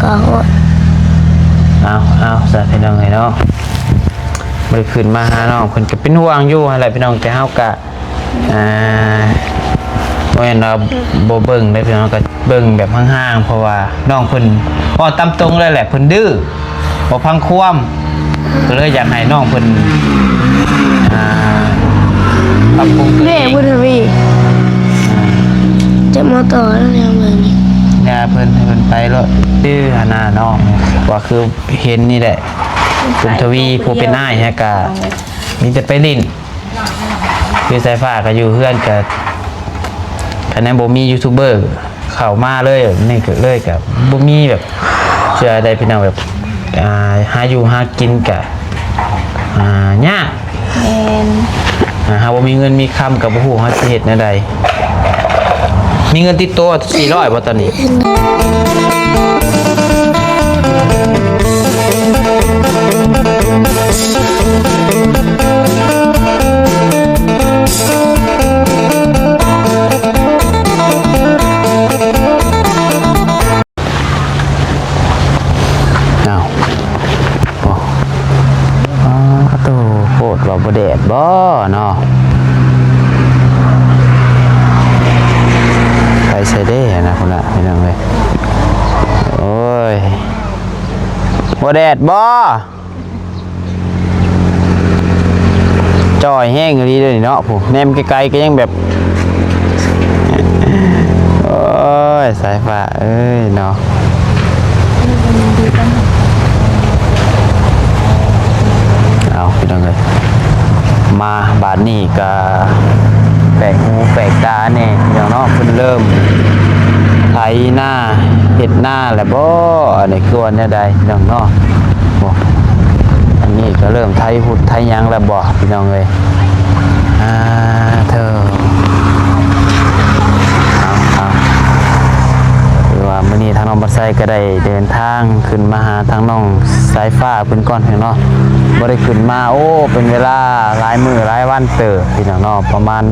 ກໍໂຫດ. ເອົາ ເອົາ ຊະພີ່ນ້ອງເອີຍເນາະ ບໍ່ໄດ້ຂຶ້ນມາຫານ້ອງເພິ່ນກໍເປັນຫ່ວງຢູ່ຫັ້ນແຫຼະພີ່ນ້ອງ ແຕ່ເຮົາກະ ອ່າ ບໍ່ແມ່ນວ່າບໍ່ເບິ່ງເດ້ພີ່ນ້ອງ ກໍເບິ່ງແບບຫ່າງໆ ເພາະວ່ານ້ອງເພິ່ນ ເວົ້າຕາມຕົງເລີຍແຫຼະ ເພິ່ນດື້ ບໍ່ຟັງຄວາມ ກໍເລີຍຢາກໃຫ້ນ້ອງເພິ່ນ ອ່າ ປັບປຸງຕົວເອງ. ເດ້ ບຸນທະວີ ອ່າ ຈະມາຕໍ່ແລ້ວແນວເບິ່ງນີ້ ຢ່າເພິ່ນ ໃຫ້ເພິ່ນໄປໂລດ ດື້ຫັ້ນນະນ້ອງ ວ່າຄືເຫັນນີ້ແຫຼະ ບຸນທະວີຜູ້ເປັນອ້າຍຫັ້ນກະມີແຕ່ໄປຫຼິ້ນ. ຄືສາຍຟ້າກໍຢູ່ເຮືອນ ກໍຄັນຍັງບໍ່ມີຢູທູບເບີເຂົ້າມາເລີຍ ນີ້ກໍເລີຍກໍບໍ່ມີແບບເຊື່ອໃດພີ່ນ້ອງ ແບບ ອ່າ ຫາຢູ່ຫາກິນກໍ ອ່າ ຍາກ. ແມ່ນ. ອ່າ ເຮົາບໍ່ມີເງິນມີຄຳກໍບໍ່ຮູ້ເຮົາຊິເຮັດແນວໃດ. ມີເງິນຕິດໂຕສີ່ຮ້ອຍບໍ່ຕອນນີ້? ອ້າວ ໂອ້ ອ້າໂຕ ໂພດວ່າບໍ່ແດດບໍ່ເນາະ ໄປໃສເດ້ນະ ພຸ້ນນະ ພີ່ນ້ອງເອີຍ ໂອ້ຍ ບໍ່ແດດບໍ່? ຈ່ອຍແຮງອີ່ຫຼີເດ້ນີ້ເນາະ ຜູ້ ແນມໄກໆກໍຍັງແບບ ໂອ້ຍ ສາຍຟ້າເອີຍເນາະ. ເອົາ ພີ່ນ້ອງເອີຍ ມາບາດນີ້ກໍແປກຫູແປກຕາແດ່ພີ່ນ້ອງເນາະ ເພິ່ນເລີ່ມໄຖນາເຮັດນາແລ້ວບໍ່? ອັນນີ້ຄືວ່າແນວໃດພີ່ນ້ອງເນາະ? ໂອ້ ອັນນີ້ກໍເລີ່ມໄຖຫຸດໄຖຫຍັງແລ້ວບໍ່ພີ່ນ້ອງເອີຍ? ອ່າ ເທີ ເອົາ ເອົາ ຄືວ່າມື້ນີ້ທາງນ້ອງບັດໄຊກໍໄດ້ເດີນທາງຂຶ້ນມາຫາທາງນ້ອງສາຍຟ້າເພິ່ນກ່ອນເນາະ ບໍ່ໄດ້ຂຶ້ນມາ ໂອ້ ເປັນເວລາຫຼາຍມື້ຫຼາຍວັນເຕີບພີ່ນ້ອງເນາະ ປະມານ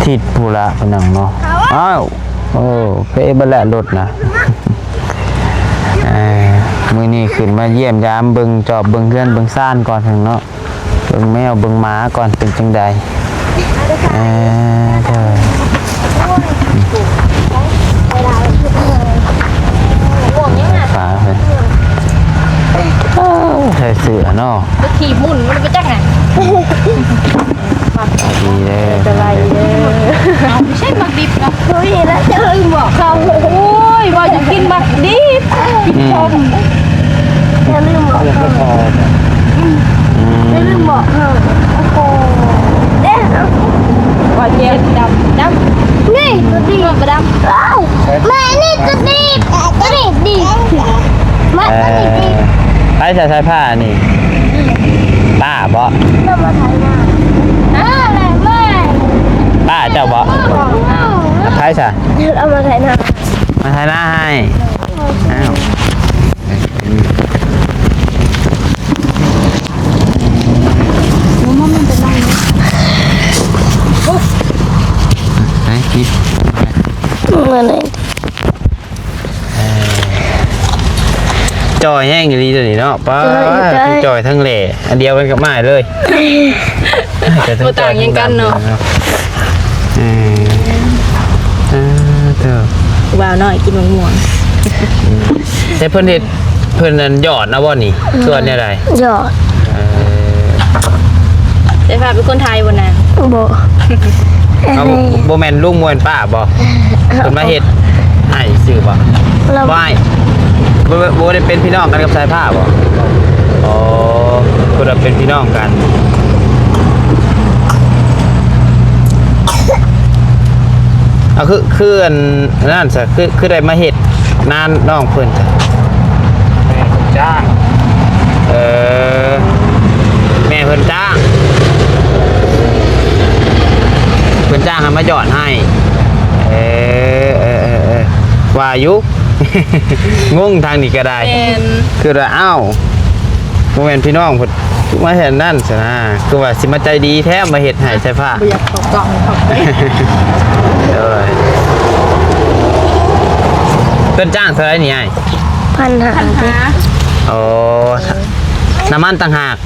ທິດພຸ້ນລະພີ່ນ້ອງເນາະ. ອ້າວ ໂອ້ ເພເບິດແລ້ວລົດນະ. ເອີ ມື້ນີ້ຂຶ້ນມາຢ້ຽມຢາມເບິ່ງຈອບເບິ່ງເຮືອນເບິ່ງຊານກ່ອນເນາະ ເບິ່ງແມວເບິ່ງໝາກ່ອນເປັນຈັ່ງໃດ. ເອີ ເດີ ປາເພິ່ນ ເອີ ໃສ່ເສື້ອເນາະ ຂີ່ໝຸ່ນມັນໄປຈັກນະ. ສະບາຍດີເດີ ສະບາຍດີເດີ. ເອົາ ບໍ່ໃຊ່ໝາກດິບນະ. ເຮີ້ຍ ແລ້ວເຈົ້າລືມບອກເຂົາ. ໂອ້ຍ ວ່າຈະກິນໝາກດິບ ອືມ ກິນສົ້ມ. ຢ່າລືມບອກເຂົາ. ອືມ ຢ່າລືມບອກເຂົາ. ໂອ້ໂຫ ເດ້ ວ່າແຈ່ວດຳ ດຳ ນີ້ ໂຕນີ້ ບໍ່ດຳ. ອ້າວ ແມ່ ນີ້ກໍດີ ໂຕນີ້ດີ ມາ ໂຕນີ້ດີ. ໃຜໃສ່ສາຍຜ້ານີ້? ປ້າບໍ? ເອົາມາໄຖນາ. ອ້າວ ແລ້ວແມ່ ປ້າເຈົ້າບໍ? ໃຜຊະ? ເອົາມາໄຖນາ ມາໄຖນາໃຫ້. ອ້າວ ໄປ ກິນ ເອີ ຈ່ອຍແຮງອີ່ຫຼີໂຕນີ້ເນາະ. ປ້າ ຈ່ອຍ ຈ່ອຍ ຄືຈ່ອຍທັງແຫຼ້ ອັນດຽວກັນກັບໝ້າຍເລີຍ. ບໍ່ຕ່າງຫຍັງກັນເນາະ. ເອີ ອ່າ ເທີ ບ່າວນ້ອຍກິນໝາກມ່ວງ. ແຕ່ເພິ່ນເຮັດ ເພິ່ນອັນຢອດນະບໍ່ນີ້? ເອີ ສ່ວນແນວໃດ? ຢອດ. ເອີ ແຕ່ວ່າເປັນຄົນໄທບໍ່ນາ? ບໍ່. ເອົາ ບໍ່ແມ່ນລຸງ ບໍ່ແມ່ນປ້າບໍ່? ເພິ່ນມາເຮັດໃຫ້ຊື່ບໍ່? ບໍ່ໃຫ້ ບໍ່ ບໍ່ໄດ້ເປັນພີ່ນ້ອງກັນກັບສາຍຟ້າບໍ່? ອໍ ເພິ່ນວ່າເປັນພີ່ນ້ອງກັນ. ເອົາ ຄື ຄືອັນນັ້ນຊະ ຄື ຄືໄດ້ມາເຮັດນານ້ອງເພິ່ນຊະ? ແມ່ເພິ່ນຈ້າງ. ເອີ ແມ່ເພິ່ນຈ້າງ ເພິ່ນຈ້າງໃຫ້ມາຢອດໃຫ້. ເອີ ເອີ ເອີ ເອີ ວ່າຢູ່ ງົງທາງນີ້ກໍໄດ້. ແມ່ນ ຄືວ່າ ອ້າວ ບໍ່ແມ່ນພີ່ນ້ອງເພິ່ນ ມາເຮັດນັ້ນຊະນະ ຄືວ່າຊິມາໃຈດີແທ້ ມາເຮັດໃຫ້ສາຍຟ້າ. ບໍ່ຢາກເຂົ້າກ້ອງເຂົາ. ໂດຍ. ເພິ່ນຈ້າງເທົ່າໃດນີ້ອ້າຍ? ພັນຫ້າ. ພັນຫ້າ. ໂອ້ ນ້ຳມັນຕ່າງຫາກ.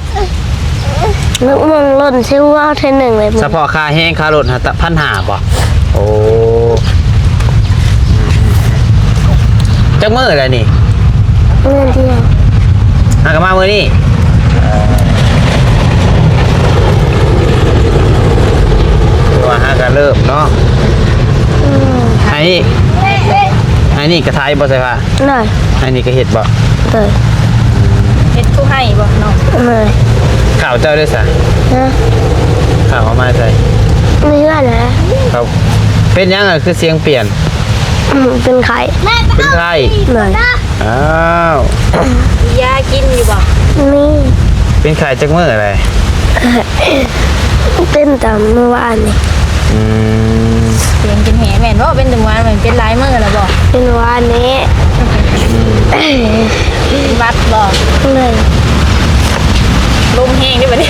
ເບິ່ງລົດຊິເວົ້າເທື່ອໜຶ່ງເລີຍ ສະເພາະຄ່າແຮງຄ່າລົດຫັ້ນ ພັນຫ້າບໍ? ໂອ້ ຈັກມື້ແລ້ວນີ້? ມື້ດຽວ. ຫາກະມາມື້ນີ້. ຄືວ່າຫາກະເລີ່ມເນາະ. ອືມ. ໄອ້ນີ້ ໄອ້ນີ້ກະໄຖບໍ່ໃສ່ຜ້າ? ໂດຍ. ໄອ້ນີ້ກະເຮັດບໍ່? ໂດຍ. ເຮັດຜູ້ໃຫ້ບໍ່ນ້ອງ? ໂດຍ. ເຂົ້າເຈົ້າເດ້ສະ? ຮະ? ເຂົ້າເອົາມາໃສ່? ໃນເຮືອນນະ. ເປັນຫຍັງຄືສຽງປ່ຽນ? ອືມ ເປັນໄຂ້. ເປັນໄຂ້? ໂດຍ. ອ້າວ ມີຢາກິນຢູ່ບໍ່? ມີ. ເປັນໄຂ້ຈັກມື້ແລ້ວ? ເປັນແຕ່ມື້ວານນີ້. ອືມ. ສຽງເປັນແຫບແມ່ນບໍ່? ເປັນແຕ່ມື້ວານ ແມ່ນເປັນຫຼາຍມື້ແລ້ວບໍ່? ເປັນວານນີ້. ອືມ. ເປັນຫວັດບໍ່? ໂດຍ. ລົມແຮງເດ້ບັດນີ້.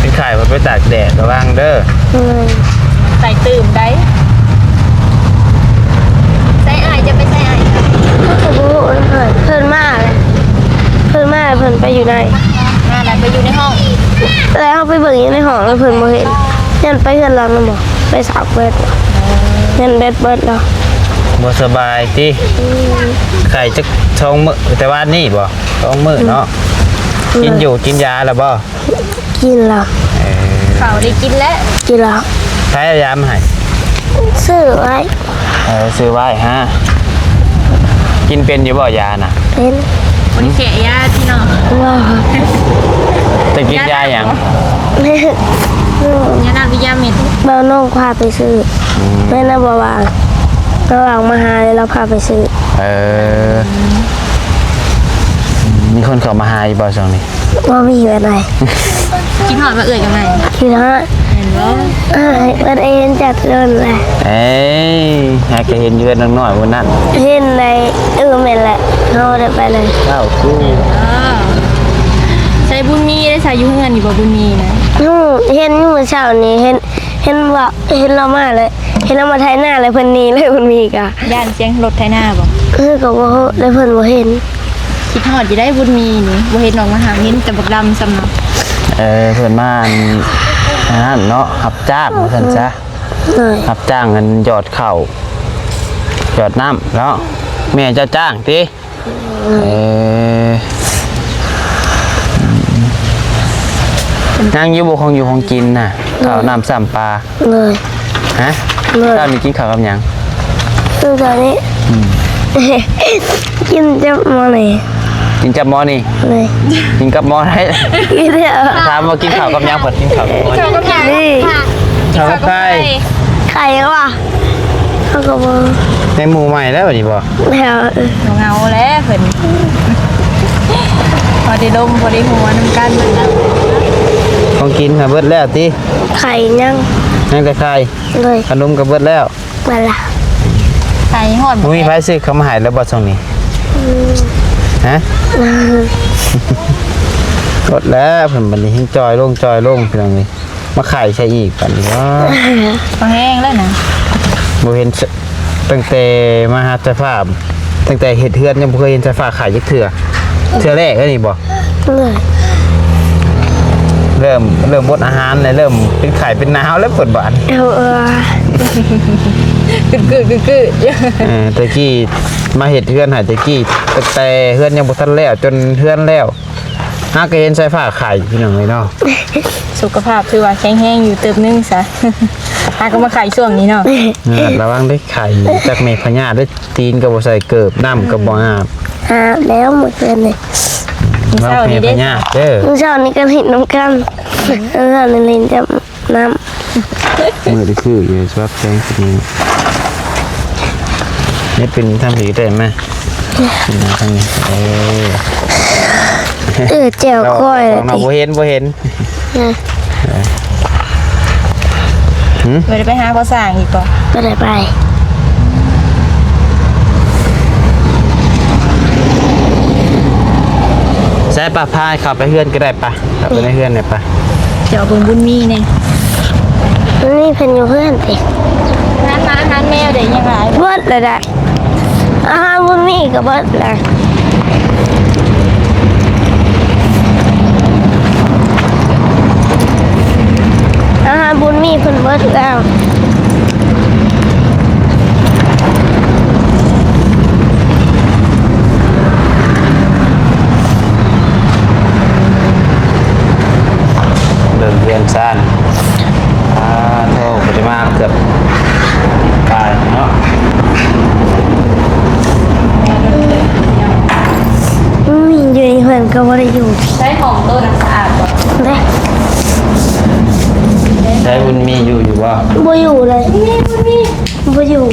ເປັນໄຂ້ ໄປຕາກແດດ ລະວັງເດີ. ໂດຍ. ໃສ່ຕື່ມໄດ້. ໃສ່ອ້າຍ ຈະໄປໃສ່ອ້າຍ? ເຮົາກະບໍ່ຮູ້ນຳເພິ່ນ ເພິ່ນມາແລ້ວ ເພິ່ນມາແລ້ວເພິ່ນໄປຢູ່ໃນ ມາແລ້ວໄປຢູ່ໃນຫ້ອງ ແລ້ວເຮົາໄປເບິ່ງຢູ່ໃນຫ້ອງແລ້ວເພິ່ນບໍ່ເຫັນ. ຢ້ານໄປເຮືອນຫຼັງນັ້ນບໍ? ໄປສາກແບັດ. ເອີ ຢ້ານແບັດເບິດແລ້ວ. ບໍ່ສະບາຍຕິ? ອືມ. ໄຂ້ຈັກສອງມື້ ແຕ່ວານນີ້ບໍ? ສອງມື້ເນາະ. ອືມ. ກິນຢູ່ ກິນຢາແລ້ວບໍ? ກິນແລ້ວ. ເອີ ເຂົ້າໄດ້ກິນແລ້ວ? ກິນແລ້ວ. ໃຜເອົາຢາມາໃຫ້? ຊື້ໄວ້. ເອີ ຊື້ໄວ້ຫາ. ກິນເປັນຢູ່ບໍ່ຢານະ? ເປັນ. ບໍ່ໄດ້ແຄຍຢາພີ່ນ້ອງ. ບໍ່. ຈະກິນຢາຫຍັງ? ຢານັດ ຢາເມັດ. ບ່າວນ້ອງພາໄປຊື້. ອືມ. ແມ່ນນະ ບ່າວວ່າງ ບ່າວວ່າງມາຫາ ແລ້ວພາໄປຊື້. ເອີ. ມີຄົນເຂົ້າມາຫາຢູ່ບໍ່ຊ່ວງນີ້? ບໍ່ມີປານໃດ. ຄິດຮອດບໍ່ເອື້ອຍກັບອ້າຍ? ຄິດຮອດ. ແມ່ນບໍ່? ເອີຍ ບໍ່ໄດ້ເຫັນຈັກດົນແລ້ວ. ເອີຍ ຫາກະເຫັນຢູ່ເຮືອນນ້ອງນ້ອຍພຸ້ນນັ້ນ. ເຫັນໃນ ເອີ ແມ່ນແຫຼະ ເຮົາໄດ້ໄປເລີຍ. ເຈົ້າຄື ເອີ ໃສ່ບຸນມີໄດ້ໃສ່ຢູ່ເຮືອນຢູ່ບໍ່? ບຸນມີນະ ຮູ້ ເຫັນຢູ່ມື້ເຊົ້ານີ້ ເຫັນ ເຫັນວ່າ ເຫັນລາວມາເລີຍ ເຫັນລາວມາໄຖນາແລ້ວເພິ່ນໜີເລີຍ ບຸນມີກະ ຢ້ານສຽງລົດໄຖນາບໍ່? ເອີ ກະບໍ່ຮູ້ ແລ້ວເພິ່ນບໍ່ເຫັນ. ຄິດຮອດຢູ່ໄດ໋ບຸນມີນີ້ ບໍ່ເຫັນອອກມາຫາ ເຫັນແຕ່ບັກດຳຊ້ຳເນາະ. ເອີ ເພິ່ນມາ ອັນ ອັນນັ້ນເນາະ ຮັບຈ້າງວ່າຊັ້ນຊະ. ເອີ ຮັບຈ້າງອັນຢອດເຂົ້າ ຢອດນ້ຳເນາະ. ແມ່ເຈົ້າຈ້າງຕິ? ເອີ ຍັງຢູ່ບໍ່ ຂອງຢູ່ຂອງກິນນະ? ເອີ ເຂົ້ານ້ຳຊ້ຳປາ. ເລີຍ. ຮະ? ເລີຍ. ເຈົ້ານີ້ກິນເຂົ້າກັບຫຍັງ? ຄືຕອນນີ້ ອືມ ກິນຈັບໝໍ້ນີ້. ກິນຈັບໝໍ້ນີ້? ເລີຍ. ກິນກັບໝໍ້ໄດ້. ກິນແລ້ວ. ຖາມວ່າກິນເຂົ້າກັບຫຍັງ? ເພິ່ນກິນເຂົ້າກັບໝໍ້. ເຂົ້າກັບຫຍັງ? ນີ້ ເຂົ້າກັບໄຂ່. ໄຂ່ຫວາ? ເຮົາກະບໍ່ ໄດ້ໝູ່ໃໝ່ແລ້ວບັດນີ້ບໍ່? ແລ້ວ. ເຫງົາແລ້ວເພິ່ນ ພໍໄດ້ລົມ ພໍໄດ້ຫົວນຳກັນ. ຂອງກິນຫາເບິດແລ້ວຕິ? ໄຂ່ຍັງ ຍັງແຕ່ໄຂ່. ໂດຍ. ຂະໜົມກະເບິດແລ້ວ. ເບິດລະ. ໄຂ່ຮອດ ບໍ່ມີໃຜຊື້ເຂົ້າມາໃຫ້ແລ້ວບໍ່ຊ່ວງນີ້? ອືມ. ຮະ? ອືມ. ເບິດແລ້ວເພິ່ນ ບັດນີ້ແຮ່ງຈ່ອຍລົງ ຈ່ອຍລົງ ພີ່ນ້ອງເອີຍ. ມາໄຂ່ໃສ່ອີກບັດນີ້. ພໍແຮງແລ້ວນະ. ບໍ່ເຫັນ ຕັ້ງແຕ່ມາຫາສາຍຟ້າ ຕັ້ງແຕ່ເຮັດເຮືອນຍັງບໍ່ເຄີຍເຫັນສາຍຟ້າໄຂ່ຈັກເທື່ອ. ເທື່ອແລກເດ້ນີ້ບໍ່? ເລີ່ມ ເລີ່ມ ເລີ່ມອົດອາຫານແລ້ວ ເລີ່ມເປັນໄຂ້ເປັນໜາວແລ້ວເພິ່ນບາດ. ເອີ ເອີ ກຶດໆ ກຶດໆ. ເອີ ແຕ່ກີ້ມາເຮັດເຮືອນໃຫ້ ແຕ່ກີ້ ຕັ້ງແຕ່ເຮືອນຍັງບໍ່ທັນແລ້ວ ຈົນເຮືອນແລ້ວ ຫາກະເຫັນສາຍຟ້າໄຂ່ ພີ່ນ້ອງເອີຍເນາະ. ສຸຂະພາບຖືວ່າແຂງແຮງຢູ່ເຕີບໜຶ່ງຊະ ຫາກະມາໄຂ່ຊ່ວງນີ້ເນາະ. ລະວັງເດີໄຂ່ ຈັກແມ່ພະຍາດເດີ. ຕີນກະບໍ່ໃສ່ເກີບ ນ້ຳກະບໍ່ອາບ. ອາບແລ້ວມື້ຄືນນີ້. ມື້ເຊົ້ານີ້ເດ້ ພະຍາດເດີ. ມື້ເຊົ້ານີ້ກະຫຼິ້ນນຳກັນ ມື້ເຊົ້ານີ້ຫຼິ້ນຈັບນ້ຳ. ມື້ນີ້ຄືຢູ່ສະບັບແຂງຊິມີ ເຮັດເປັນທາງພີ້ໄດ້ມາ ທາງນີ້. ເອີ ເອີ ແຈ່ວກ້ອຍ ເນາະ ບໍ່ເຫັນ ບໍ່ເຫັນ. ນະ ຫື? ບໍ່ໄດ້ໄປຫາພໍ່ສ້າງອີກບໍ່? ບໍ່ໄດ້ໄປ. ໃສ່ປະ ພາເຂົ້າໄປເຮືອນກະໄດ້ປະ ເຂົ້າໄປໃນເຮືອນແດ່ປະ. ເຈົ້າເບິ່ງບຸນມີແດ່. ບຸນມີເພິ່ນຢູ່ເຮືອນຕິ? ຮ້ານໝາຮ້ານແມວໄດ້ຫຍັງຫຼາຍ. ເບິດ ລະໄດ້ ອາຫານບໍ່ມີກໍເບິດລະ ອາຫານບຸນມີເພິ່ນເບິດແລ້ວ. ເບິ່ງເຮືອນຊານ ອາ ໂທ້ ບໍ່ໄດ້ມາເກືອບປາຍເນາະ. ອືມ ຢູ່ໃນເຮືອນກໍບໍ່ໄດ້ຢູ່. ໃຊ້ຂອງໂຕນັ້ນສະອາດບໍ່? ເດ້ ໃຊ້ບຸນມີຢູ່ ຢູ່ບໍ່? ບໍ່ຢູ່ເລີຍ ບໍ່ຢູ່.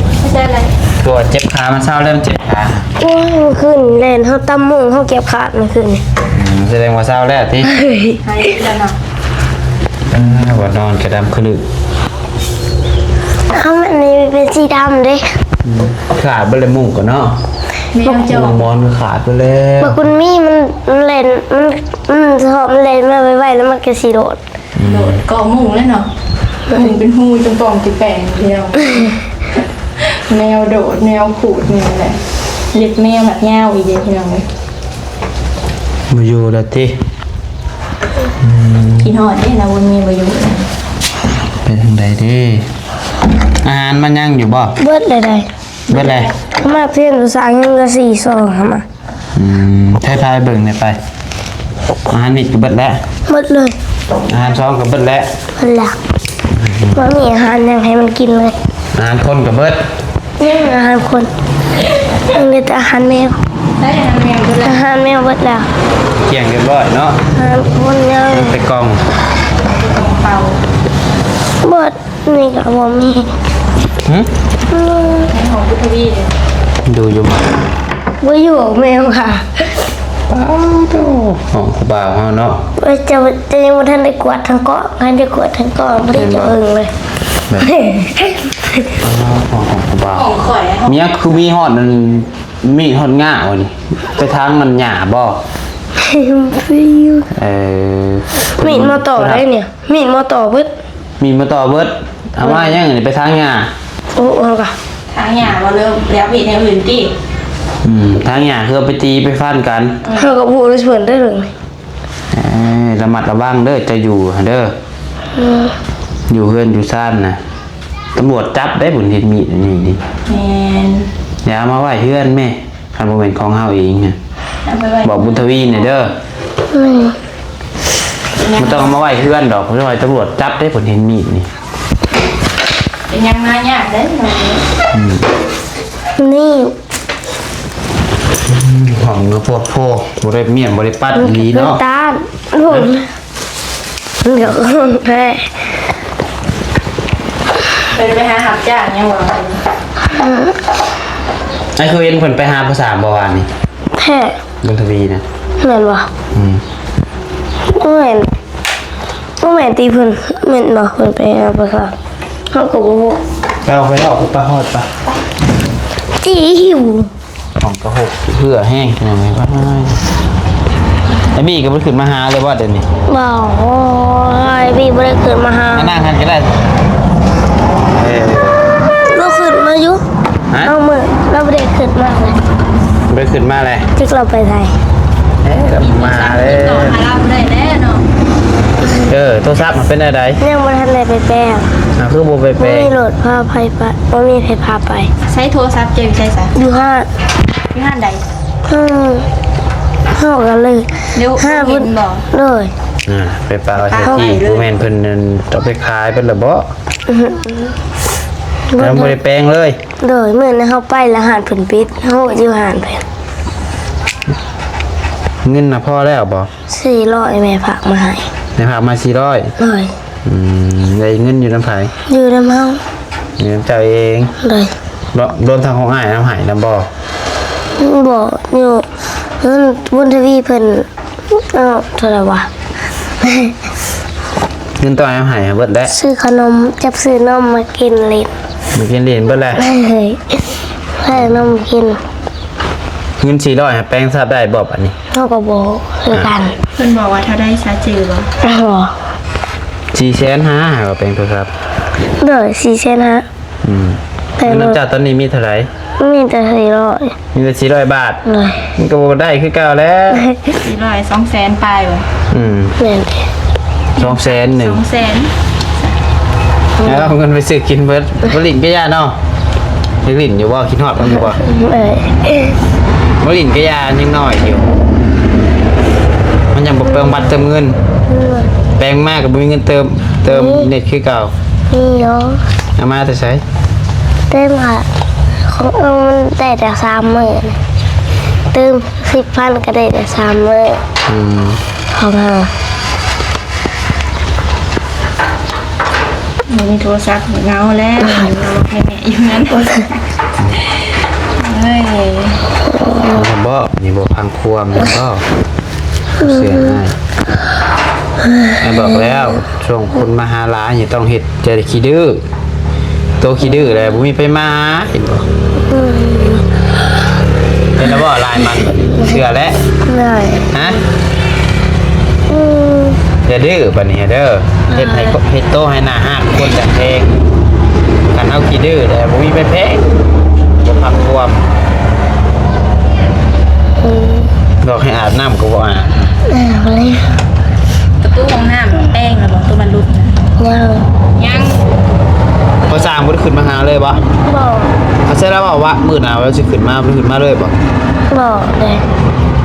ຄືວ່າເຈັບຂາ ມາເຊົ້າເລີ່ມເຈັບຂາ. ໂອ້ຍ ມື້ຄືນແລ່ນ ເຮົາຕຳໝູ່ ເຮົາເກັບຂາດມື້ຄືນນີ້. ອືມ ສະແດງວ່າເຊົາແລ້ວຕິ? ຫາຍດີແລ້ວເນາະ. ເອີ ວ່ານອນກະດຳຄະລຶກ. ເອົາ ອັນນີ້ເປັນສີດຳເດ້. ອືມ ຂາດເບິດແລ້ວມຸ້ງກໍເນາະ. ແມວເຈົ້າ ມຸ້ງໝອນກໍຂາດເບິດແລ້ວ. ບັກຄຸນມີມັນ ມັນແລ່ນ ມັນ ມັນຊອບ ມັນແລ່ນມາໄວໆ ແລ້ວມັນກໍຊິໂດດ. ອືມ ໂດດເກາະມຸ້ງເລີຍເນາະ. ມຸ້ງເປັນຮູ ຈະປ່ອງຈະແປງຢູ່ແລ້ວ. ແມວໂດດ ແມວຂູດນີ້ແຫຼະ. ເລັບແມວບັກຍາວອີກເດ້ ພີ່ນ້ອງເອີຍ. ບໍ່ຢູ່ແລ້ວຕິ? ອືມ ຄິດຮອດເດ້ ລາວບໍ່ມີ ບໍ່ຢູ່. ເປັນຈັ່ງໃດເດ້? ອາຫານມັນຍັງຢູ່ບໍ່? ເບິດແລ້ວໃດ໋. ເບິດແລ້ວ? ເຂົ້າມາພຽນສາງຍັງກະສີ່ຊອງເຂົ້າມາ. ອືມ ໃຫ້ພາໄປເບິ່ງແດ່ໄປ. ອາຫານເມັດກໍເບິດແລ້ວ? ເບິດເລີຍ. ອາຫານຊອງກໍເບິດແລ້ວ? ເບິດແລ້ວ. ບໍ່ມີອາຫານຫຍັງໃຫ້ມັນກິນເລີຍ. ອາຫານຄົນກໍເບິດ? ຍັງອາຫານຄົນ ຍັງເຫຼືອແຕ່ອາຫານແມວ. ໃຊ້ອາຫານແມວເບິດແລ້ວ? ອາຫານແມວເບິດແລ້ວ. ກ້ຽງຮຽບຮ້ອຍເນາະ. ອາຫານຄົນຍັງ ໃສ່ກ່ອງ ໃສ່ກະເປົາ. ເບິດ. ນີ້ກໍບໍ່ມີ. ຫື? ອືມ ໃນຫ້ອງພຸດທະວີເດ້. ຢູ່ຢູ່ບໍ່? ບໍ່ຢູ່ ແມວຄ່ະ. ປ້າໂທ້ ຫ້ອງຜູ້ບ່າວເຮົາເນາະ. ເອີ ເຈົ້າ ເຈົ້າຍັງບໍ່ທັນໄດ້ກວາດທັງກ້ອງ ຄັນໄດ້ກວາດທັງກ້ອງບໍ່ໄດ້ຈະເບິ່ງເລີຍ. ແມ່ນບໍ່? ອ້າວ ຫ້ອງຜູ້ບ່າວ ຂອງຂ້ອຍ ມີຫຍັງຄືມີຮອດອັນ ມີດຮອດງ້າວະນີ້ ໄປທາງມັນຫຍ້າບໍ່? ເອີ ມີດມໍຕໍໄດ໋ນີ້ ມີດມໍຕໍເບິດ. ມີດມໍຕໍເບິດ ເອົາມາຫຍັງນີ້ ໄປທາງຫຍ້າ. ໂອ້ ເອົາກະ ທາງຫຍ້າບໍ່ເລີຍ ແລ້ວມີດແນວອື່ນຕິ? ອືມ ທາງຫຍ້າຄືເອົາໄປຕີໄປຟັນກັນ. ເຮົາກໍບໍ່ຮູ້ເພິ່ນເດີ. ເອີ ລະມັດລະວັງເດີ ເຈົ້າຢູ່ຫັ້ນເດີ. ເອີ ຢູ່ເຮືອນຢູ່ຊານນະ ຕຳຫຼວດຈັບໄດ້ ບຸນເຮັດມີດອັນນີ້ນີ້. ແມ່ນ ຢ່າເອົາມາໄວ້ເຮືອນແມ່ ຄັນບໍ່ແມ່ນຂອງເຮົາເອງນະ. ເອົາໄປໄວ້ ບອກບຸນທະວີແດ່ເດີ. ແມ່ນ ບໍ່ຕ້ອງເອົາມາໄວ້ເຮືອນດອກ ເພິ່ນວ່າຕຳຫຼວດຈັບເດ້ ເພິ່ນເຫັນມີດນີ້. ເປັນຫຍັງມາຍາກເດ້. ອືມ ນີ້ ອືມ ຫ້ອງເນາະ ໂພດໂພ ບໍ່ໄດ້ມ້ຽນ ບໍ່ໄດ້ປັດອີ່ຫຼີເນາະ. ຕານ ມັນກໍແທ້ ເພິ່ນໄປຫາຮັບຈ້າງຫຍັງບໍ່? ອ້າຍ ຄືເຫັນເພິ່ນໄປຫາພາສາບໍ່ວານນີ້? ແທ້ ບຸນທະວີນະ. ແມ່ນບໍ່? ອືມ ບໍ່ແມ່ນ ບໍ່ແມ່ນຕິເພິ່ນ ແມ່ນບໍ່? ເພິ່ນໄປຫາພາສາ ເຮົາກໍບໍ່ຮູ້. ໄປເອົາ ໄປເອົາ ໄປຮອດປະ ຈິ້ວ. ຫ້ອງກະຫົກເຫື່ອແຮງ ພີ່ນ້ອງເອີຍ. ອ້າຍບີກໍບໍ່ໄດ້ຂຶ້ນມາຫາເລີຍບໍ່ດຽວນີ້? ບໍ່ ໂອ້ຍ ອ້າຍບີບໍ່ໄດ້ຂຶ້ນມາຫາ. ມານັ່ງຫັ້ນກໍໄດ້. ເອີ ລາວຂຶ້ນມາຢູ່. ຮະ? ເອົາ ມື້ລາວບໍ່ໄດ້ຂຶ້ນມາເລີຍ. ບໍ່ໄດ້ຂຶ້ນມາເລີຍ? ຈັກລາວໄປໃສ. ເອີ ລາວມາເລີຍ. ຕິດຕໍ່ຫາລາວບໍ່ໄດ້ແລ້ວເນາະ. ເອີ ໂທລະສັບມັນເປັນແນວໃດ? ຍັງບໍ່ທັນໄດ້ໄປແປງ. ອ້າວ ຄືບໍ່ໄປແປງ? ບໍ່ມີລົດພາໃຜໄປ ບໍ່ມີໃຜພາໄປ. ໃຊ້ໂທລະສັບເຈົ້າຢູ່ໃສຊະ? ຢູ່ຮ້ານ. ຢູ່ຮ້ານໃດ? ເອີ ເຮົາກໍເລີຍ ເດີ ຫາເພິ່ນບໍ່? ໂດຍ. ອ່າ ໄປປະໄວ້ໃສ່ທີ່ ບໍ່ແມ່ນເພິ່ນນັ້ນ ເອົາໄປຂາຍເພິ່ນລະບໍ? ອືຮຶ ຍັງບໍ່ໄດ້ແປງເລີຍ. ໂດຍ ມື້ນັ້ນເຮົາໄປລະຮ້ານເພິ່ນປິດ ເຮົາຢູ່ຮ້ານເພິ່ນ. ເງິນນະພໍແລ້ວບໍ່? ສີ່ຮ້ອຍ ແມ່ຝາກມາໃຫ້. ແມ່ຝາກມາສີ່ຮ້ອຍ? ໂດຍ. ອືມ ໄດ້ເງິນຢູ່ນຳໃຜ? ຢູ່ນຳເຮົາ. ຢູ່ນຳເຈົ້າເອງ? ໂດຍ. ລວມ ລວມທັງຂອງອ້າຍນຳໃຫ້ນຳບໍ່? ບໍ່ ຢູ່ເຮືອນບຸນທະວີເພິ່ນ. ເອີ ເທົ່າໃດວະ? ເງິນຕ້ອງເອົາໃຫ້ເບິດແລ້ວ. ຊື້ຂະໜົມ ຈັບຊື້ນົມມາກິນຫຼິ້ນ. ມາກິນຫຼິ້ນເບິດແລ້ວ. ເອີ ຊື້ນົມກິນ. ເງິນສີ່ຮ້ອຍຫາແປງຊັບໄດ້ບໍ່ບາດນີ້? ເຮົາກໍບໍ່ຮູ້ຄືກັນ. ເພິ່ນບອກວ່າເທົ່າໃດຊະ ຈື່ບໍ່? ບໍ່. ສີ່ແສນຫ້າ ຫາວ່າແປງໂທລະສັບ. ໂດຍ ສີ່ແສນຫ້າ. ອືມ ແຕ່ເງິນນຳເຈົ້າຕອນນີ້ມີເທົ່າໃດ? ມີແຕ່ສີ່ຮ້ອຍ ມີແຕ່ສີ່ຮ້ອຍບາດ ໂດຍ ມັນກໍບໍ່ໄດ້ຄືເກົ່າແລ້ວ ສີ່ຮ້ອຍ ສອງແສນປາຍບໍ່? ອືມ ແມ່ນ ສອງແສນໜຶ່ງ ສອງແສນ ເອົາເງິນໄປຊື້ກິນເບິດ ບໍ່ຫຼິ້ນກໍຢ່າເນາະ ຢາກຫຼິ້ນຢູ່ບໍ່? ຄິດຮອດມັນຢູ່ບໍ່? ເອີ ບໍ່ຫຼິ້ນກໍຢ່າ ຍັງນ້ອຍຢູ່ ມັນຍັງບໍ່ເປືອງບັດເຕີມເງິນ ເອີ ແປງມາກໍບໍ່ມີເງິນເຕີມ ເຕີມ ມີ ເນັດຄືເກົ່າ ມີຢູ່ ເອົາມາແຕ່ໃສ? ເຕີມ ຂອງເຮົາມັນໄດ້ແຕ່ສາມມື້ ຕື່ມສິບພັນກໍໄດ້ແຕ່ສາມມື້ ອືມ ຂອງເຮົາ ບໍ່ມີໂທລະສັບເຫງົາແລ້ວ ເອົາມາໃຫ້ແມ່ຢູ່ເຮືອນ ເອີຍ ບໍ່ ນີ້ບໍ່ຟັງຄວາມແມ່ນບໍ່? ເຊື່ອງ່າຍ ອ້າຍບອກແລ້ວ ຊ່ວງຄົນມາຫາຫຼາຍນີ້ຕ້ອງເຮັດໃຈຂີ້ດື້ ໂຕຂີ້ດື້ແຫຼະ ບໍ່ມີໃຜມາ ເຫັນບໍ່? ເຫັນແລ້ວບໍ່? ລາຍມັນ ເຊື່ອແລ້ວ ໄດ້ ຮະ? ອືມ ຢ່າດື້ບາດນີ້ເດີ ເຮັດໃຫ້ ເຮັດໂຕໃຫ້ໜ້າຮັກ ຄົນຈະແພງ ຄັນເຮົາຂີ້ດື້ແຫຼະ ບໍ່ມີໃຜແພງ ບໍ່ພັກຄວາມ ອືມ ບອກໃຫ້ອາບນ້ຳກໍບໍ່ອາບ ອາບແລ້ວ ປະຕູຫ້ອງນ້ຳແປງແລ້ວບໍ່? ໂຕມັນຫຼຸດນະ ຍັງ ຍັງ ພໍ່ຊ່າງບໍ່ໄດ້ຂຶ້ນມາຫາເລີຍບໍ່? ບໍ່ ເຂົາໃສ່ລາວເວົ້າວ່າມື້ໜ້າວ່າຊິຂຶ້ນມາ ບໍ່ໄດ້ຂຶ້ນມາເລີຍບໍ່? ບໍ່ເດ້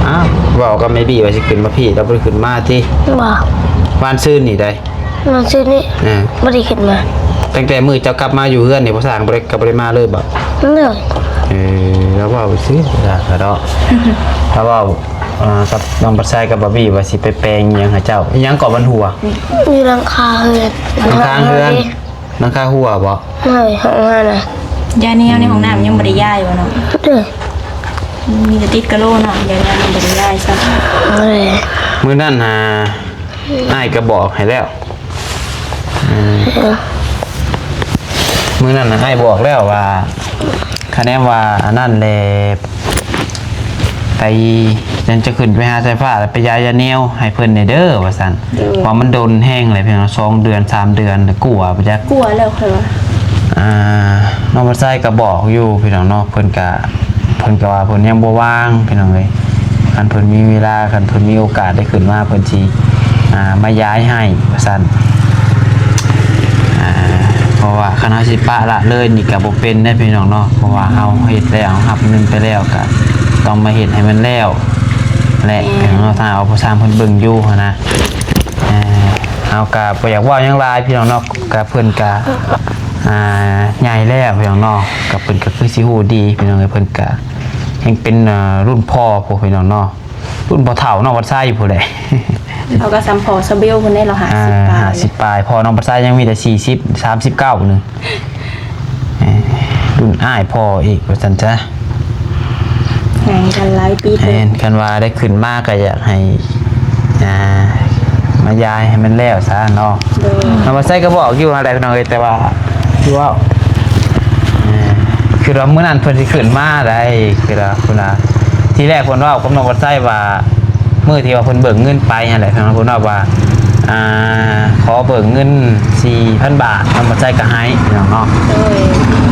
ອ້າວ ເວົ້າກັບແມ່ບີວ່າຊິຂຶ້ນມາພີ້ ລາວບໍ່ໄດ້ຂຶ້ນມາຕິ? ບໍ່ ວານຊືນນີ້ໃດ໋ ວານຊືນນີ້ ເອີ ບໍ່ໄດ້ຂຶ້ນມາ ຕັ້ງແຕ່ມື້ເຈົ້າກັບມາຢູ່ເຮືອນນີ້ ພໍ່ຊ່າງບໍ່ໄດ້ ກໍບໍ່ໄດ້ມາເລີຍບໍ່? ເລີຍ ເອີ ລາວເວົ້າຊື່ໆ ລາວເນາະ ລາວເວົ້າ ອ່າ ກັບນ້ອງບັດໄຊກັບບາບີວ່າຊິໄປແປງອີ່ຫຍັງໃຫ້ເຈົ້າ ອີ່ຫຍັງເກາະບັນຫົວ ຢູ່ຫຼັງຄາເຮືອນ ຫຼັງຄາເຮືອນ ຫຼັງຄາຮົ້ວບໍ່? ເອີ ຫ້ອງຫັ້ນນະ ຢາແນວໃນຫ້ອງນ້ຳຍັງບໍ່ໄດ້ຍ້າຍບໍ່ເນາະ? ເອີ ມີແຕ່ຕິດກະໂຫຼເນາະ ຢາແນວຍັງບໍ່ໄດ້ຍ້າຍຊ້ຳ ເອີ ມື້ນັ້ນຫາ ອ້າຍກໍບອກໃຫ້ແລ້ວ ເອີ ມື້ນັ້ນນະ ອ້າຍບອກແລ້ວວ່າ ຄະແນນວ່າອັນນັ້ນແຫຼະ ໄປ ຈັ່ງຈະຂຶ້ນໄປຫາສາຍຟ້າ ແລ້ວໄປຢາຍຢາແນວໃຫ້ເພິ່ນແດ່ເດີ ວ່າຊັ້ນ ໂດຍ ວ່າມັນດົນແຮງແລ້ວ ເພິ່ນວ່າສອງເດືອນ ສາມເດືອນ ແລ້ວກົວໄປຈັກ ກົວແລ້ວຂ້ອຍວ່າ ອ່າ ນ້ອງບັດໄຊກໍບອກຢູ່ ພີ່ນ້ອງເນາະ ເພິ່ນກະ ເພິ່ນກໍວ່າເພິ່ນຍັງບໍ່ວ່າງ ພີ່ນ້ອງເອີຍ ຄັນເພິ່ນມີເວລາ ຄັນເພິ່ນມີໂອກາດໄດ້ຂຶ້ນມາ ເພິ່ນຊິ ອ່າ ມາຢາຍໃຫ້ ວ່າຊັ້ນ ອ່າ ເພາະວ່າຄັນເຮົາຊິປະລະເລີຍນີ້ກໍບໍ່ເປັນເດ້ ພີ່ນ້ອງເນາະ ເພາະວ່າເຮົາເຮັດແລ້ວ ເຮົາຮັບເງິນໄປແລ້ວ ກໍຕ້ອງມາເຮັດໃຫ້ມັນແລ້ວແຫຼະ ພີ່ນ້ອງເນາະ ຖ້າເອົາຜູ້ຊ່າງເພິ່ນເບິ່ງຢູ່ຫັ້ນນະ ເຮົາກໍບໍ່ຢາກເວົ້າຫຍັງຫຼາຍ ພີ່ນ້ອງເນາະ ກໍເພິ່ນກໍ ອ່າ ໃຫຍ່ແລ້ວ ພີ່ນ້ອງເນາະ ກໍເພິ່ນກໍຄືຊິຮູ້ດີ ພີ່ນ້ອງເອີຍ ເພິ່ນກໍຍັງເປັນ ເອີ ລຸ້ນພໍ່ພຸ້ນ ພີ່ນ້ອງເນາະ ລຸ້ນພໍ່ເຖົ້ານ້ອງວັດໄຊພຸ້ນແຫຼະ ເຂົາກໍສ່ຳພໍ່ຊາເບວພຸ້ນແຫຼະ ລາວຫ້າສິບປາຍ ອ່າ ຫ້າສິບປາຍ ພໍ່ນ້ອງວັດໄຊຍັງມີແຕ່ສີ່ສິບ ສາມສິບເກົ້າໜຶ່ງ ເອີ ລຸ້ນອ້າຍພໍ່ອີກວ່າຊັ້ນຊະ ຫ່າງກັນຫຼາຍປີເຕີບ ແມ່ນ ຄັນວ່າໄດ້ຂຶ້ນມາກໍຢາກໃຫ້ ອ່າ ມາຢາຍໃຫ້ມັນແລ້ວຊະເນາະ ໂດຍ ນ້ອງວັດໄຊກໍບອກຢູ່ຫັ້ນແຫຼະ ພີ່ນ້ອງເອີຍ ແຕ່ວ່າຄືເວົ້າ ເອີ ຄືວ່າມື້ນັ້ນເພິ່ນຊິຂຶ້ນມາໄດ໋ ຄືວ່າ ເພິ່ນວ່າ ທີແລກເພິ່ນເວົ້າກັບນ້ອງວັດໄຊວ່າ ມື້ທີ່ວ່າເພິ່ນເບີກເງິນໄປຫັ້ນແຫຼະ ເພິ່ນເວົ້າວ່າ ອ່າ ຂໍເບີກເງິນສີ່ພັນບາດ ນ້ອງບັດໄຊກໍໃຫ້ພີ່ນ້ອງເນາະ ໂດຍ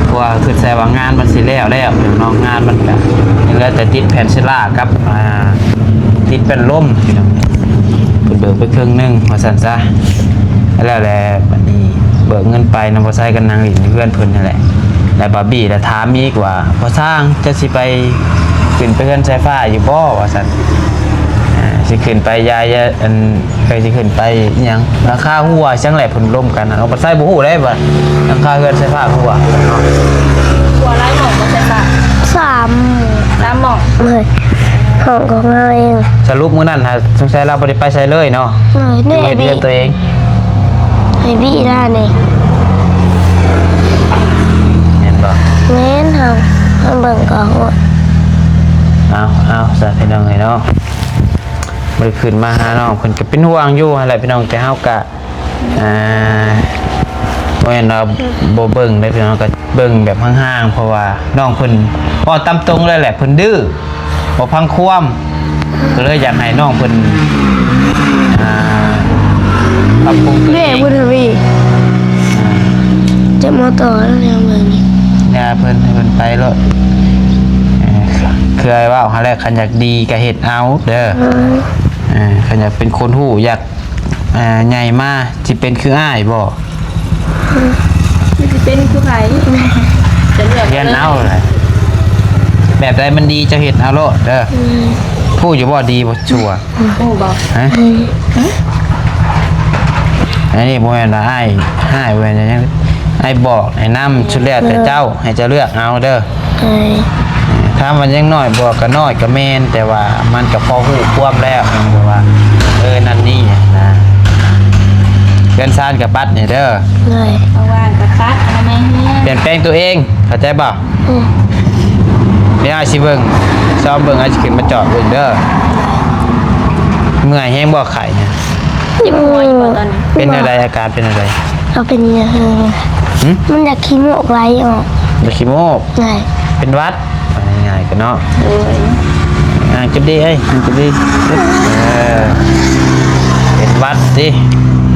ເພາະວ່າຄິດໃສ່ວ່າງານມັນຊິແລ້ວແລ້ວພີ່ນ້ອງເນາະ ງານມັນກໍຍັງເຫຼືອແຕ່ຕິດແຜ່ນເຊລາກັບ ອ່າ ຕິດແປ້ນລົມພີ່ນ້ອງ ເພິ່ນເບີກໄປເຄິ່ງໜຶ່ງວ່າຊັ້ນຊະ ແລ້ວແຫຼະ ບັດນີ້ເບີກເງິນໄປ ນ້ອງບັດໄຊກໍນັ່ງຫຼິ້ນຢູ່ເຮືອນເພິ່ນຫັ້ນແຫຼະ ແລ້ວບາບີລະຖາມອີກວ່າ ພໍ່ຊ່າງ ເຈົ້າຊິໄປ ຂຶ້ນໄປເຮືອນສາຍຟ້າຢູ່ບໍ່ ວ່າຊັ້ນ ອ່າ ຊິຂຶ້ນໄປຢາຍ ອັນ ເອີ ຊິຂຶ້ນໄປອີ່ຫຍັງ ຫຼັງຄາຮົ້ວ ຈັ່ງແຫຼະ ເພິ່ນລົມກັນຫັ້ນ ນ້ອງບັດໄຊບໍ່ຮູ້ເດ້ວ່າ ຫຼັງຄາເຮືອນສາຍຟ້າຮົ້ວ ຮົ້ວຫຼາຍໝ່ອງບໍ່ສາຍຟ້າ? ສາມ ສາມໝ່ອງ ເອີ ຫ້ອງຂອງເຮົາເອງ ສະຫຼຸບມື້ນັ້ນຫາ ສົງໄສລາວບໍ່ໄດ້ໄປໃສເລີຍເນາະ ເອີ ຢູ່ເຮັດວຽກຕົວເອງ ໃຫ້ບີລານີ້ ແມ່ນບໍ່? ແມ່ນ ເຮົາ ເຮົາເບິ່ງກໍຮູ້ ເອົາ ເອົາ ຊະ ພີ່ນ້ອງເອີຍເນາະ ບໍ່ໄດ້ຂຶ້ນມາຫານ້ອງ ເພິ່ນກໍເປັນຫ່ວງຢູ່ຫັ້ນແຫຼະ ພີ່ນ້ອງ ແຕ່ເຮົາກະ ອ່າ ບໍ່ແມ່ນວ່າບໍ່ເບິ່ງເດ້ ພີ່ນ້ອງ ກໍເບິ່ງແບບຫ່າງໆ ເພາະວ່ານ້ອງເພິ່ນ ເວົ້າຕາມຕົງເລີຍແຫຼະ ເພິ່ນດື້ ບໍ່ຟັງຄວາມ ກໍເລີຍຢາກໃຫ້ນ້ອງເພິ່ນ ອ່າ ປັບປຸງຕົວເອງ ເດ້ ບຸນທະວີ ອ່າ ຈະມາຕໍ່ແລ້ວເລື່ອງນີ້ ຢ່າເພິ່ນ ໃຫ້ເພິ່ນໄປໂລດ ຄືອ້າຍເວົ້າຫັ້ນແຫຼະ ຄັນຢາກດີກໍເຮັດເອົາເດີ. ເອີ ຄັນຢາກເປັນຄົນຮູ້ ຢາກ ເອີ ໃຫຍ່ມາຊິເປັນຄືອ້າຍບໍ່? ຊິເປັນຄືໃຜ? ຮຽນເອົາແຫຼະ ແບບໃດມັນດີເຈົ້າເຮັດເອົາໂລດເດີ. ຮູ້ຢູ່ບໍ່ ດີບໍ່ຊົ່ວ? ຮູ້ບໍ່? ຮະ? ອັນນີ້ບໍ່ແມ່ນວ່າອ້າຍຮ້າຍ ບໍ່ແມ່ນຫຍັງ ອ້າຍບອກແນະນຳ ສຸດແລ້ວແຕ່ເຈົ້າ ໃຫ້ເຈົ້າເລືອກເອົາເດີ. ຖາມວ່າຍັງນ້ອຍບໍ່? ກໍນ້ອຍກໍແມ່ນ ແຕ່ວ່າມັນກໍພໍຮູ້ຄວາມແລ້ວ ແບບວ່າ ເອີ ນັ້ນນີ້ນະ ເຮືອນຊານກໍປັດແດ່ເດີ. ໂດຍ ເພາະວ່າກໍປັດອະນາໄມເຮືອນ ປ່ຽນແປງຕົວເອງ ເຂົ້າໃຈບໍ່? ອືມ ດຽວອ້າຍຊິເບິ່ງ ຊອມເບິ່ງ ອ້າຍຊິຂຶ້ນມາຈອດເບິ່ງເດີ. ເມື່ອຍແຮງບໍ່ ໄຂ້ນະ? ເຈັບຫົວຢູ່ບໍ່ຕອນນີ້? ເປັນແນວໃດ? ອາການເປັນແນວໃດ? ກໍເປັນຫຍັງ? ຫຶ? ມັນຢາກຂີ້ມູກໄຫຼອອກ. ຢາກຂີ້ມູກ? ໄດ້ ເປັນຫວັດ ເອົາງ່າຍໆກັນເນາະ. ໂດຍ ອ່າ ເຈັບດີເອີຍ ເຈັບດີ. ເອີ ເປັນຫວັດຕິ.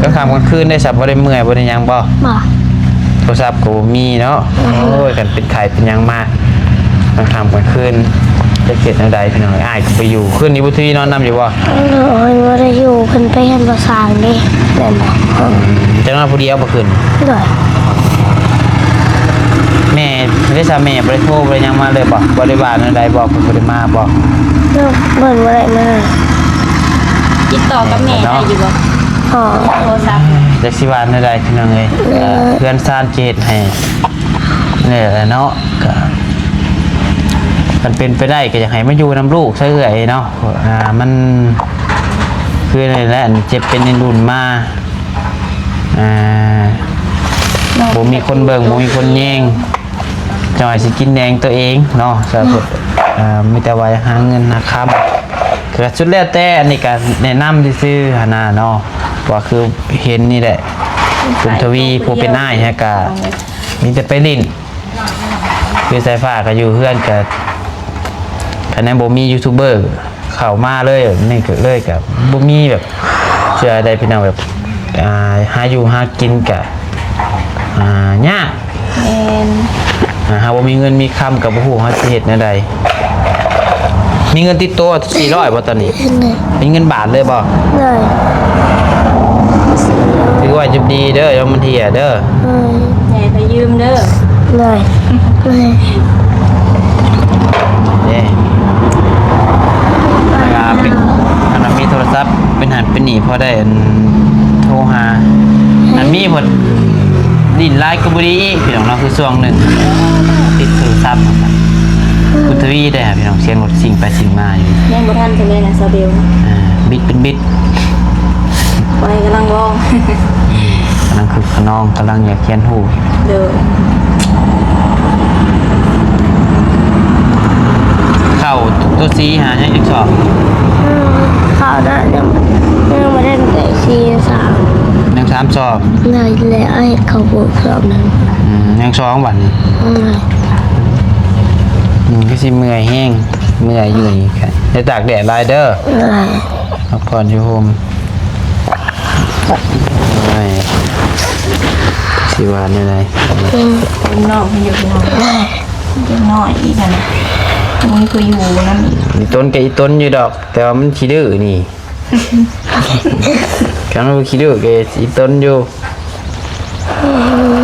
ກາງຄ່ຳກາງຄືນໄດ້ສະ ບໍ່ໄດ້ເມື່ອຍ ບໍ່ໄດ້ຫຍັງບໍ່? ບໍ່. ໂທລະສັບກໍບໍ່ມີເນາະ. ອືມ ໂອ້ຍ ຄັນເປັນໄຂ້ເປັນຫຍັງມາ ກາງຄ່ຳກາງຄືນ ຈະເຮັດແນວໃດພີ່ນ້ອງ? ອ້າຍກໍໄປຢູ່ ຄືນນີ້ບຸດທະວີນອນນຳຢູ່ບໍ່? ໂອ້ຍ ບໍ່ໄດ້ຢູ່ ເພິ່ນໄປຮຽນພາສາເດ້. ແມ່ນບໍ່? ອືມ ເຈົ້ານອນຜູ້ດຽວບໍ່ຄືນ? ໂດຍ. ແມ່ ໄດ້ຊະ ແມ່ບໍ່ໄດ້ໂທ ບໍ່ໄດ້ຫຍັງມາເລີຍບໍ່? ບໍ່ໄດ້ວ່າແນວໃດບໍ່? ເພິ່ນບໍ່ໄດ້ມາບໍ່? ເພິ່ນບໍ່ໄດ້ມາ. ຕິດຕໍ່ກັບແມ່ໄດ້ຢູ່ບໍ່? ໂທລະສັບ ຈັກຊິວ່າແນວໃດພີ່ນ້ອງເອີຍ. ເອີ ເຮືອນຊານເຮັດໃຫ້ ນີ້ແຫຼະເນາະ ກໍຄັນເປັນໄປໄດ້ກໍຢາກໃຫ້ມາຢູ່ນຳລູກຊະເອື້ອຍເນາະ. ອ່າ ມັນຄືນີ້ແຫຼະ ເຈັບເປັນລຸ້ນມາ ອ່າ ບໍ່ມີຄົນເບິ່ງ ບໍ່ມີຄົນແຍງ ຈັ່ງວ່າຊິກິນແຍງຕົວເອງເນາະ. ສະເພາະ ເອີ ມີແຕ່ວ່າຫາເງິນຫາຄຳ ກໍສຸດແລ້ວແຕ່. ອັນນີ້ກໍແນະນຳຊື່ໆຫັ້ນນະເນາະ ວ່າຄືເຫັນນີ້ແຫຼະ ບຸນທະວີ ຜູ້ເປັນອ້າຍຫັ້ນກະ ມີແຕ່ໄປຫຼິ້ນ ຄືສາຍຟ້າກໍຢູ່ເຮືອນ ກໍຄັນຍັງບໍ່ມີຢູທູບເບີເຂົ້າມາເລີຍ ນີ້ກໍເລີຍກໍບໍ່ມີແບບເຊື່ອໃດພີ່ນ້ອງ ແບບ ອ່າ ຫາຢູ່ຫາກິນກໍ ອ່າ ຍາກ. ແມ່ນ ອ່າ ຫາບໍ່ມີເງິນມີຄຳກໍບໍ່ຮູ້ເຮົາຊິເຮັດແນວໃດ. ມີເງິນຕິດໂຕສີ່ຮ້ອຍບໍ່ຕອນນີ້? ໂດຍ. ເປັນເງິນບາດເລີຍບໍ່? ໂດຍ. ຖືໄວ້ຈຸບດີເດີ ຢ່າມັນເທຍເດີ. ໂດຍ. ໃຫຍ່ໄປຢືມເດີ. ໂດຍ. ເດ້ ເວລາເປັນ ອັນນັ້ນມີໂທລະສັບ ເປັນຫັ້ນເປັນນີ້ ພໍໄດ້ ອັນ ໂທຫາ ອັນມີເພິ່ນຫຼິ້ນໄລນ໌ກໍບໍ່ດີອີກ ພີ່ນ້ອງເນາະ. ຄືຊ່ວງໜຶ່ງຕິດໂທລະສັບ ບຸນທະວີໄດ້ຫາພີ່ນ້ອງ ສຽງລົດຊິງໄປຊິງມາຢູ່. ຍັງບໍ່ທັນເທື່ອເລີຍນະ ຊາວເບວ. ອ່າ ບິດເປັນບິດ ໄວກຳລັງລອງ ກຳລັງຄຶກຂະນອງ ກຳລັງຢາກຮຽນຮູ້. ໂດຍ. ເຂົ້າໂຕສີ່ຫາຍັງຈັກສອບ? ອືມ ເຂົ້ານະ ຍັງ ຍັງບໍ່ໄດ້ແຕ່ສີ່ສາມ ຍັງສາມສອບ. ໄດ້ແລ້ວ ເອົາເຂົ້າບວກສອບໜຶ່ງ. ອືມ ຍັງສອງບາດນີ້. ອືມ ອືມ ຄືຊິເມື່ອຍແຮງ ເມື່ອຍຢູ່ນີ້ກະໄດ້ຕາກແດດຫຼາຍເດີ. ໄດ້. ພັກຜ່ອນຢູ່ຮົ່ມ. ໂອ້ຍ ຊິວ່າແນວໃດ? ອືມ ເປັນນ້ອງເພິ່ນຢູ່ພີ່ນ້ອງ ເດັກນ້ອຍອີກຫັ້ນນະ ບໍ່ມີຜູ້ຢູ່ນຳອີກ. ອີຕົນກໍອີຕົນຢູ່ດອກ ແຕ່ວ່າມັນຂີ້ດື້ນີ້ ຄັນວ່າບໍ່ຂີ້ດື້ກໍອີຕົນຢູ່.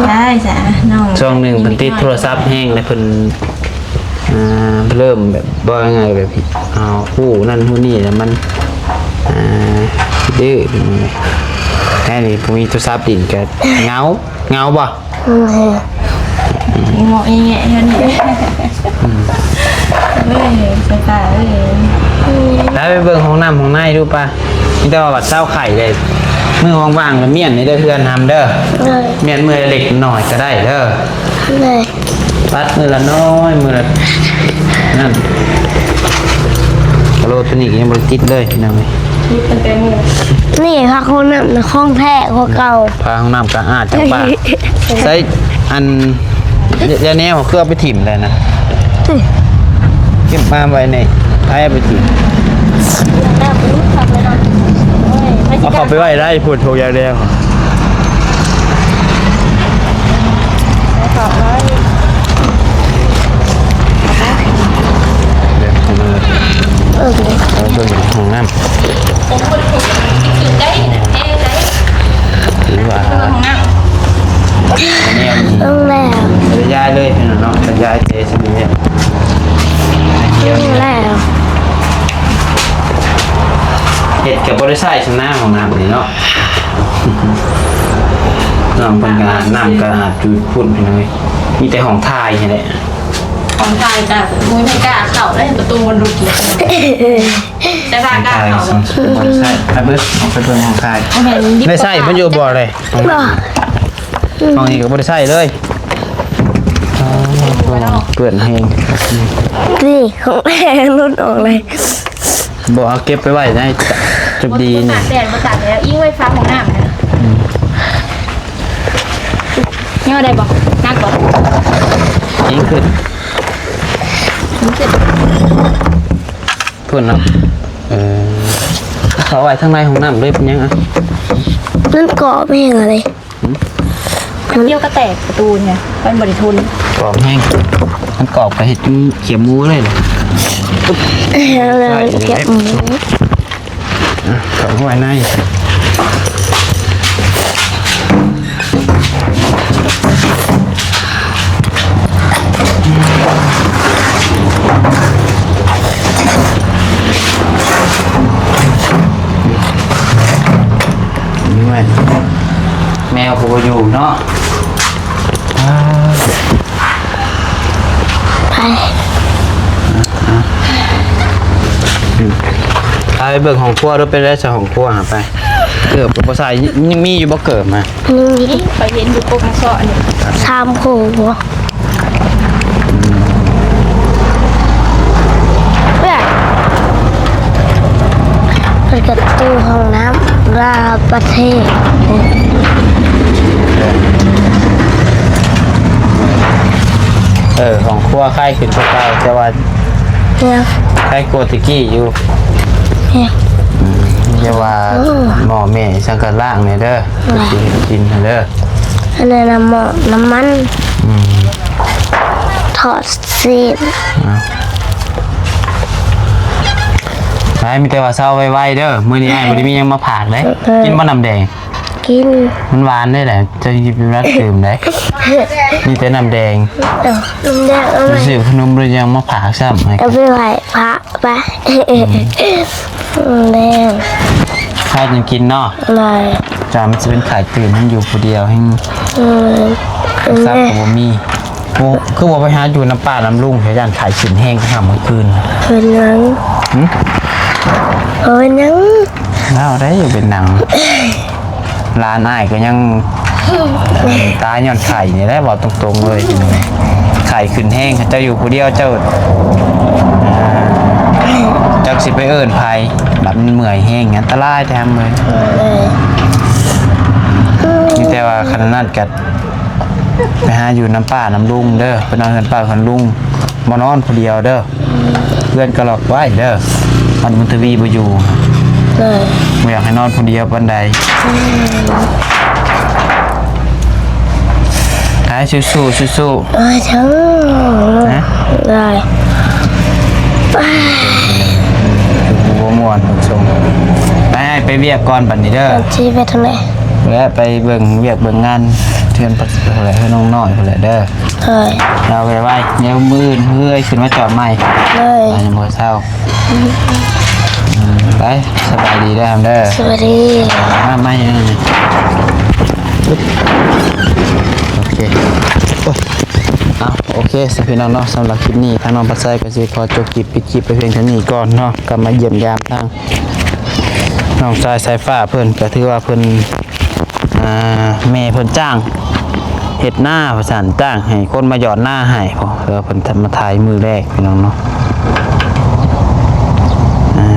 ໄດ້ສະ ນ້ອງ ຊ່ວງໜຶ່ງເພິ່ນຕິດໂທລະສັບແຮງ ແລ້ວເພິ່ນ ອ່າ ເລີ່ມແບບ ເວົ້າງ່າຍໆ ແບບ ເຮົາຮູ້ນັ້ນຮູ້ນີ້ ແລ້ວມັນ ອ່າ ດື້ ແທ້ນີ້ບໍ່ມີໂທລະສັບຫຼິ້ນກໍເຫງົາ ເຫງົາບໍ່? ເອີ ເງາະແງະຢູ່ນີ້. ອືມ ເອີຍ ສາຍຕາເອີຍ ໄປ ໄປເບິ່ງຫ້ອງນ້ຳຫ້ອງໃນດູປະ. ມີແຕ່ວ່າບັດເຊົ້າໄຂ້ເດ້ ມື້ວ່າງໆກໍມ້ຽນໃຫ້ເດີ ເຮືອນນຳເດີ. ໂດຍ. ມ້ຽນມື້ລະເລັກໜ້ອຍກໍໄດ້ເດີ. ໂດຍ. ປັດມື້ລະໜ້ອຍ ມື້ລະນັ້ນ. ກະໂຫຼໂຕນີ້ກໍຍັງບໍ່ໄດ້ຕິດເລີຍພີ່ນ້ອງເອີຍ. ຕິດຕັ້ງແຕ່ມື້ ນີ້ພາກຫ້ອງນ້ຳນະ ຂອງແທ້ກວ່າເກົ່າ. ພາກຫ້ອງນ້ຳກະອາດຈະປະ ໃສ່ອັນ ຢາ ຢາແນວ ເອົາເຄື່ອງໄປຖິ້ມແລ້ວນະ. ເກັບມາໄວ້ໃນ ໃຜເອົາໄປຖິ້ມ? ເອົາເຂົ້າໄປໄວ້ໄດ້ພຸ້ນ ພວກຢາແນວ. ເອົາເຂົ້າມາ ເດີ ພີ່ ຫຼາຍເຕະຊິເຮັດ ແລ້ວ ເຮັດກໍບໍ່ໄດ້ໃຊ້ຊຳນາ ຫ້ອງນ້ຳນີ້ເນາະ. ນ້ອງເພິ່ນກໍອາບນ້ຳກໍອາບຢູ່ພຸ້ນພີ່ນ້ອງເອີຍ ມີແຕ່ຫ້ອງຖ່າຍນີ້ແຫຼະ. ຫ້ອງຖ່າຍກໍບໍ່ມີໃຜກ້າເຂົ້າເດ້ ປະຕູມັນຫຼຸດຢູ່. ຈະພາກ້າເຂົ້າບໍ່? ບໍ່ໄດ້ໃຊ້. ໄປເບິ່ງ ໄປເບິ່ງຫ້ອງຖ່າຍ. ບໍ່ແມ່ນ ໄດ້ໃຊ້ເພິ່ນຢູ່ບໍ່ເລີຍ? ບໍ່. ຫ້ອງນີ້ກໍບໍ່ໄດ້ໃຊ້ເລີຍ. ເປື້ອນແຮງ. ນີ້ຂອງແທ້ ຫຼຸດອອກເລີຍ. ບໍ່ ເອົາເກັບໄປໄວ້ໃນຈຸດດີນີ້. ບໍ່ຕາກແດດ ບໍ່ຕາກແດດ ອີງໄວ້ຟ້າຫ້ອງນ້ຳນະ. ຍໍໄດ້ບໍ່? ໜັກບໍ່? ອີງຂຶ້ນ. ອີງຂຶ້ນ. ພຸ້ນເນາະ. ເອີ ເອົາໄວ້ທາງໃນຫ້ອງນ້ຳເລີຍ ເປັນຫຍັງອະ? ມັນກອບແຮງເລີຍ. ຫືມ? ແປັບດຽວກໍແຕກປະຕູນີ້ ມັນບໍ່ໄດ້ທົນ. ກອບແຮງ ມັນກອບກໍເຮັດເຂັບໝູເລີຍ. ເອີ ເຂັບໝູ. ອ່ະ ເຂົ້າໄວ້ໃນ. ແມວກໍບໍ່ຢູ່ເນາະ. ໄປ ໄປເບິ່ງຫ້ອງຄົວດູ ເປັນໄດສະ ຫ້ອງຄົວຫາໄປ. ເກີບກໍບໍ່ໃສ່ ຍັງມີຢູ່ບໍ່ເກີບມາ? ຍັງມີ. ຂ້ອຍເຫັນຢູ່ປົກມາເຊາະນີ້ ສາມຄູ່. ເພື່ອນ ເປີດປະຕູຫ້ອງນ້ຳລາວປະເທດ. ເອີ ຫ້ອງຄົວໄຄຂຶ້ນກວ່າເກົ່າ ແຕ່ວ່າ ແມ່ນ ໃຫ້ກວດແຕ່ກີ້ຢູ່. ແມ່ນ ອືມ ຢ່າວ່າ ໂອ້ ໝໍ້ແມ່ສັງກະລ້າງແດ່ເດີ ກິນ ກິນເດີ. ອັນນັ້ນນະໝໍ້ນ້ຳມັນ. ອືມ ທອດຊີ້ນ. ໄປ ມີແຕ່ວ່າເຊົາໄວໆເດີ. ມື້ນີ້ອ້າຍບໍ່ໄດ້ມີຫຍັງມາຝາກເດ້. ເອີ ກິນບໍ່ນ້ຳແດງ? ກິນ. ມັນຫວານເດ້ແຫຼະ ເຈົ້າຊິໄປຮັດດື່ມໄດ໋. ມີແຕ່ນ້ຳແດງ. ເອີ ນ້ຳແດງເອົາໄວ້ ຊື້ຂະໜົມຫຼືຫຍັງມາຝາກຊ້ຳ. ເອົາໄປໄຫວ້ພະໄປ. ອືມ ນ້ຳແດງ ພາກັນກິນເນາະ. ໄດ້ ຈາມັນຊິເປັນໄຂ້ຕື່ມ ມັນຢູ່ຜູ້ດຽວແຮງ. ເອີ ຊັບກໍບໍ່ມີ. ໂອ້ ຄືບໍ່ໄປຫາຢູ່ນຳປ້ານຳລຸງ ຢ້ານໄຂ້ຂຶ້ນແຮງກາງຄ່ຳກາງຄືນ. ເປັນຫຍັງ? ຫື? ບໍ່ເປັນຫຍັງ. ເວົ້າໄດ້ ເປັນຫຍັງ? ຫຼານອ້າຍກໍຍັງຕາຍຍ້ອນໄຂ້ນີ້ແຫຼະ ເວົ້າຕົງໆເລີຍ. ໄຂ້ຂຶ້ນແຮງ ເຈົ້າຢູ່ຜູ້ດຽວ ເຈົ້າ ອ່າ ຈັກຊິໄປເອີ້ນໃຜ ບັດມັນເມື່ອຍແຮງ ອັນຕະລາຍແທ້ເລີຍ. ມີແຕ່ວ່າຄັນນັ້ນກໍ ໄປຫາຢູ່ນຳປ້ານຳລຸງເດີ ໄປນອນເຮືອນປ້າເຮືອນລຸງ ບໍ່ນອນຜູ້ດຽວເດີ ເຮືອນກໍລັອກໄວ້ເດີ ມັນ ມັນທະວີບໍ່ຢູ່. ເອີ ບໍ່ຢາກໃຫ້ນອນຜູ້ດຽວປານໃດ. ອືມ ໄປ ສູ້ໆ ສູ້ໆ. ເອີ ເຈົ້າ ຮະ? ໄດ້ ບໍ່ມ່ວນ ສົ່ງ ໄປ ໄປວຽກກ່ອນບັດນີ້ເດີ. ຊິໄປທາງໃດ? ແລະໄປເບິ່ງວຽກເບິ່ງງານເຮືອນ ເຮືອນນ້ອງນ້ອຍພຸ້ນແຫຼະເດີ. ໂດຍ ລາວໄວໆ ແນວມື້ອື່ນເຮືອຍຂຶ້ນມາຈອດໃໝ່. ໂດຍ ຍັງບໍ່ເຊົາ. ອືມ ໄປ ສະບາຍດີເດີ ເດີ. ສະບາຍດີ. ມາໃໝ່. ໂອເຄ ໂອ້ຍ ເອົາ ໂອເຄຊະພີ່ນ້ອງເນາະ ສຳລັບຄລິບນີ້ ທາງນ້ອງພັດໄຊກໍຊິຂໍຈົບຄລິບ ປິດຄລິບໄປພຽງເທົ່ານີ້ກ່ອນເນາະ. ກໍມາຢ້ຽມຢາມທາງ ນ້ອງຊາຍສາຍຟ້າເພິ່ນ ກໍຖືວ່າເພິ່ນ ອ່າ ແມ່ເພິ່ນຈ້າງເຮັດນາວ່າຊັ້ນ ຈ້າງໃຫ້ຄົນມາຢອດນາໃຫ້ ເພາະວ່າເພິ່ນມາໄຖມື້ແລກພີ່ນ້ອງເນາະ. ອ່າ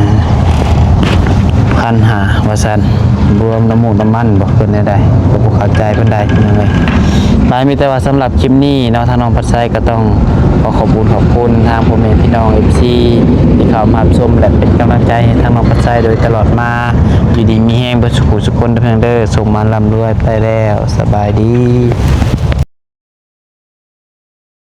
ພັນຫ້າວ່າຊັ້ນ ລວມນ້ຳມູກນ້ຳມັນບໍ່ ເພິ່ນແນວໃດ ກໍບໍ່ເຂົ້າໃຈປານໃດພີ່ນ້ອງເອີຍ. ຫຼາຍ ມີແຕ່ວ່າສຳລັບຄລິບນີ້ເນາະ ທາງນ້ອງພັດໄຊກໍຕ້ອງຂໍຂອບຄຸນຂອບຄຸນທາງພໍ່ແມ່ພີ່ນ້ອງ ເອັຟຊີ ທີ່ເຂົ້າມາຮັບຊົມ ແລະ ເປັນກຳລັງໃຈໃຫ້ທາງນ້ອງພັດໄຊໂດຍຕະຫຼອດມາ. ຢູ່ດີມີແຮງເບິດສູ່ຜູ້ສູ່ຄົນເດີ ເດີ ສົມຫວັງລ່ຳລວຍ. ໄປແລ້ວ ສະບາຍດີ.